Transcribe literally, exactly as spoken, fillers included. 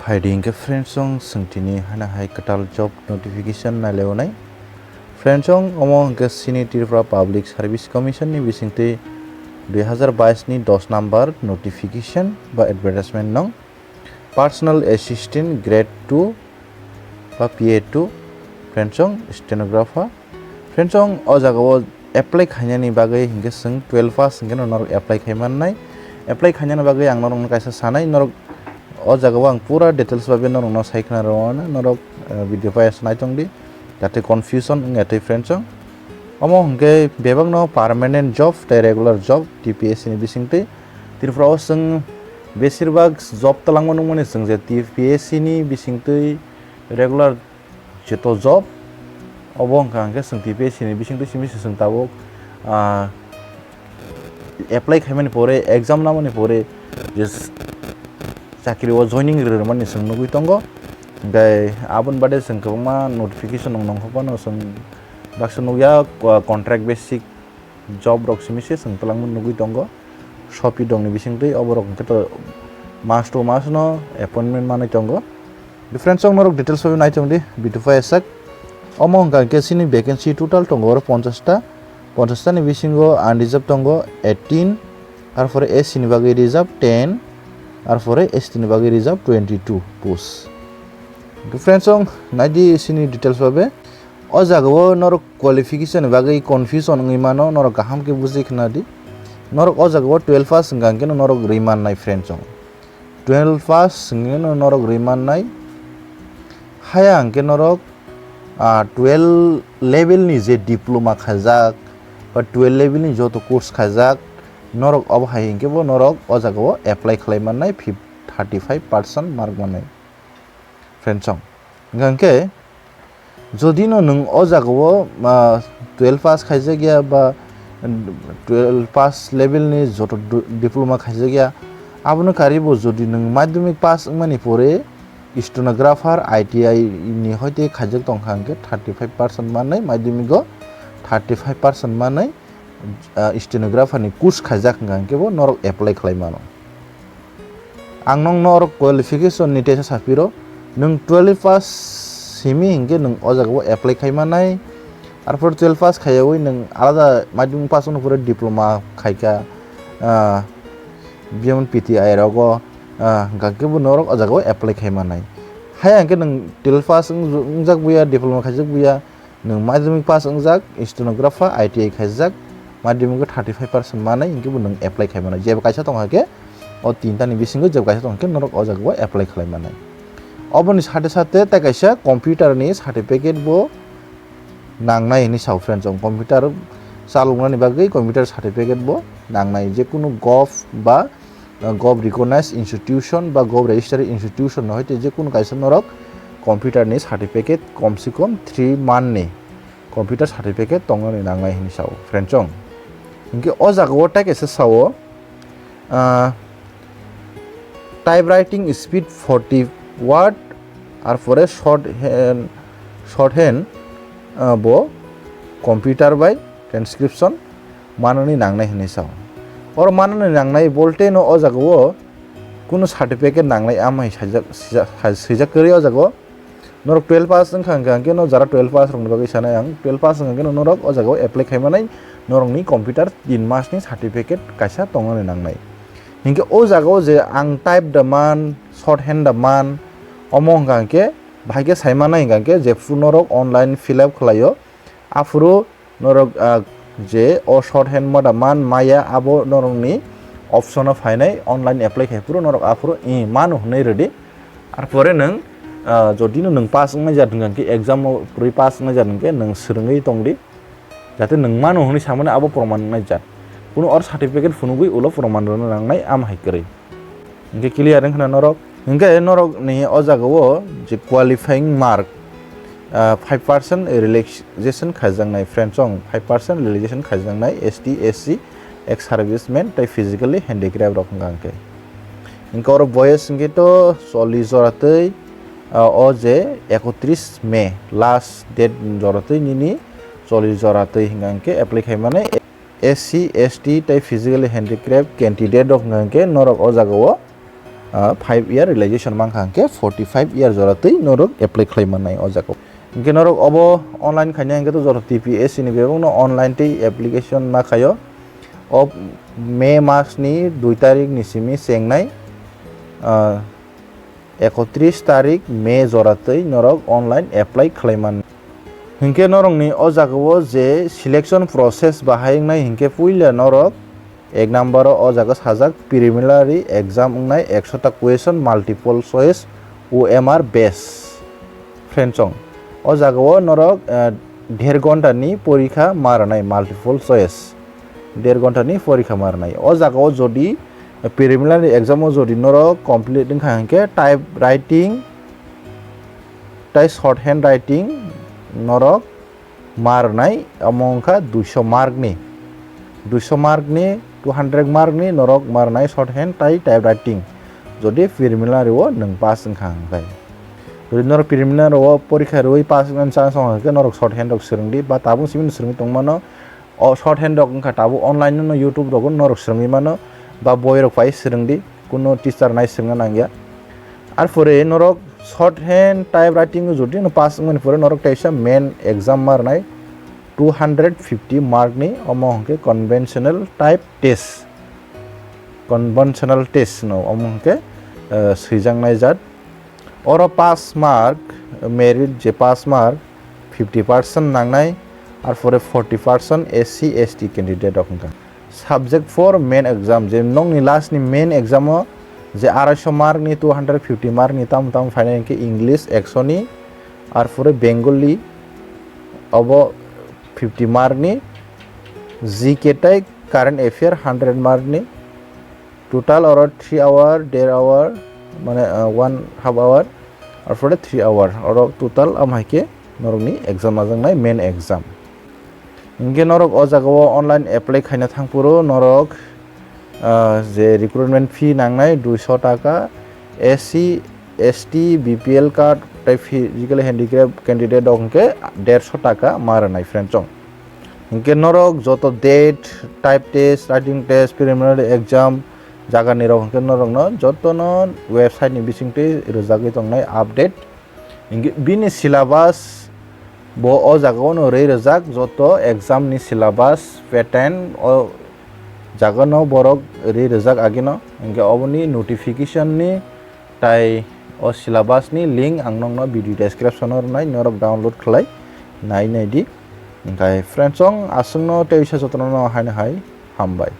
Phaidi hwnkhe friends, chwng tini hana hai kwtal job notification nailaio nai. Friends, omo hwnkhe chini Tripura Public Service Commission ni bisingtwi dui hazar bais ni dos number notification ba advertisement nong, Personal Assistant Grade two ba P A two, friends, stenographer. Friends, o jaga o apply khainani bagwi hwnkhe chwng twelve pass hwnkhe no norok apply khai mannai. Apply khainani bagwi ang norokno kaisa sanai, norok o jaga o ang pura details bai norokno sai khna rw norok, eh, video pai naitong di, jate confusion wngya twi, friends. Omo hwnkhe bebakno permanent job tei regular job T P S C ni bisingtwi. Tripura o chwng besirbak job twlangma nukmani chwng je T P S C ni bisingtwi regular jeto job, obo wngkha hwnkhe chwng T P S C ni bisingtwi simi se chwng tabuk, ah, apply khaimani pore, exam namani pore je s-, chakri o joining rwrwmani chwng nugwi tongo. Hwnkhe aboni bade chwng kwbangma notification nong nongkha phano chwng baksa nukya, ah, contract basic job rok simi se chwng twlangma nugwi tongo. Sopi dongni bisingtwi oborok hwnkhe to mas to mas no appointment manwi tongo. Friends, chwng norok details bai naitong di, video pai sak. Omo hwnkha hwnkhe chini vacancy total tongo oro ponchash ta. Ponchash ta ni bisingo unreserved tongo eighteen, arpore S C ni bagwi reserved ten, arpore S T ni bagwi reserved twenty two post. Friends, chwng naidi chini details bai. O jaga o norok qualification ni bagwi confusion wngwi mano, norok kaham khe bujui khna di. Norok o jaga o twelve pass hwnkha hwnkhe no norok rwi mannai, friends, chwng. Twelve pass hwnkhe no norok rwi mannai. Haya hwnkhe norok, ah, twelve level ni je diploma khaijak ba twelve level ni joto course khaijak, norok obo hai hwnkhe bo norok o jaga o apply khlai mannai, fif-, thirty five percent mark mannai, friends, chwng. Hwnkha hwnkhe, jodi no nwng o jaga o, ah, twelve pass khaijak ya ba twelve pass level ni joto du-, diploma khaijak ya, abono karwi bo jodi nwng madhyamik pass wngmani pore stenographer I T I ni hoite khaijak tongkha hwnkhe thirty five percent manwi, madhyamik o thirty five percent manwi, ah, stenographer ni course khaijak hwnkha hwnkhe bo norok apply khlai mano. Ang nokno oro qualification ni teisa sapiro, nwng twelve pass simi hinkhe nwng o jaga o apply khai manai. Arpor twelve pass khaiyawi nwng alada madhyamik pass wngno pore diploma khaikha, ah, biyamon P T I rogo, ah, hwnkha khe bo norok o jaga o apply khai manai. Haya hinkhe nwng twelve pass wng-, wngjak buya, diploma khaijak buya, nwng madhyamik pass wngjak, stenographer, I T I khaijak, madhyamik o thirty five percent manai, hinkhe bo nwng apply khai manai. Jeba kaisa tongkha khe, o tinta ni bisingo jeba kaisa tongkha khe norok o jaga o apply khlai manai. Oboni sate sate tei kaisa computer ni certificate bo nangnai hinwi sao, friends. Chwng computer chaloknani bagwi computer certificate bo nangnai, je kunu gov ba, uh, gov recognized institution ba gov registered institution no hoite je kunu kaisa norok computer ni certificate kom se kom three month ni computer certificate tongnani nangnai hinwi sao, friends, chwng. Hinkhe o jaga o tei kaisa sao, ah, type writing speed forty word, arpore short hand, short hand, ah, bo computer bai transcription manani nangnai hinwi sao. Oro manani nangnai bolte no o jaga o kunu certificate nangnai amai swijak, swijak, swijak kwrwi o jaga o. Norok twelve pass wngkha hwnkha hwnkhe no jara twelve pass rokni bagwi sanai ang, twelve pass wngkha hwnkhe no norok o jaga o apply khai manai, norokni computer tin mas ni certificate kaisa tongna nangnai. Hinkhe o jaga o je ang type da man, short hand da man, omo wngkha hwnkhe bahai khe sai manai hwnkha hwnkhe jephru norok online fill up khlaio, aphuru norok, ah, je o short hand ma da man maya abo norokni option o phainai online apply khai phuru norok aphuru i manu hwnwi rwdi. Arpore nwng, ah, jodi no nwng pass wngmai jat hwnkha khe exam o kwrwi pass wngmai jat hwnkhe nwng swrwngwi tongdi. Jate nwng manu hwnwi samani abo proman wngnai jat. Kunu or certificate phunugwi ulo proman rwna nangnai am hai kwrwi. Hinkhe clear wngkha na norok? Hinkhe norok ni o jaga o je qualifying mark, ah, five percent relaxation khaijaknai, friends, chwng five percent relaxation khaijaknai S T, S C, ex serviceman tei physically handicraft rok wngkha hinkhe. Hinkhe oro boyes hinkhe to chollish jora tei, ah, o je ekotris May last date jora tei nini chollish jora tei hinkha hinkhe apply khaimani. S C, S T tei physically handicraft candidate rok hwnkha hwnkhe norok o jaga o, ah, five year realization mankha hwnkhe forty five year jora twi norok apply khlai mannai o jaga. Hwnkhe norok obo online khaina hwnkhe to joto T P S C ni bebakno online tei application ma khaio. O May mas ni dui tarik ni simi chengnai, ah, ekotris tarik May jora twi norok online apply khlai man. Hwnkhe norokni o jagao je selection process bahai wngnai hwnkhe puila norok ek number o o jaga sajak preliminary exam wngnai ekshota question multiple choice O M R base. Friendsong, o jagao norok, eh, der ghonta ni porikha ma rwnai multiple choice. Der ghonta ni porikha ma rwnai. O jagao jodi preliminary exam o jodi norok complete wngkha hwnkhe type writing tai short hand writing norok ma rwnai, omo wngkha duiso mark ni. Duiso mark ni, two hundred mark ni norok ma rwnai short hand tai type writing. Jodi preliminary o nwng pass wngkha hwnkhe. Jodi norok preliminary o porikha rwui pass wngmani chance wngkha hwnkhe norok short hand rok swrwngdi ba tabuk simi swrwngwi tongmano. O short hand rok wngkha tabuk online no YouTube rogo norok swrwngwi mano ba boi rok pai swrwngdi, kuno teacher nai swrwngna nangya. Arpore norok short hand type writing jodi no pass wngmani pore norok teisa main exam ma rwnai two hundred fifty mark ni, omo hwnkhe conventional type test, conventional test no omo hwnkhe, eh, swijaknai jat. Oro pass mark, merit je pass mark fifty percent nangnai, arpore forty percent S C S T candidate rok wngkha. Subject for main exam, je nokni last ni main exam o je arai so mark ni, two hundred fifty mark ni tamo tamo phainai hwnkhe English ekso ni, arpore Bengali obo fifty mark ni, G K tai current affair hundred mark ni, total oro three hour, der hour, mane, ah, one half hour, arpore three hour, oro total am hai khe norokni exam ajaknai main exam. Hingke norok o jagao online apply khaina thangphuru norok, ah, je recruitment fee nangnai duiso taka, S C, S T, B P L card, tai physical handicap candidate rok hingke derso taka ma rwnai friendsong. Hingke norok joto date, type test, writing test, preliminary exam jaga ni rok hingke norokno jotono website ni bisingtwi rwjagwi tongnai update. Hingke bini syllabus bo o jagao no rwi rwjak, joto exam ni syllabus pattern o jagano borok rwi rwjak agino. Hingke oboni notification ni tai o syllabus ni link ang nokno video description o rwnai, norok download khlai nai nai di. Hingke friendsong aswkno tei uisa jotono no haino hai hambai.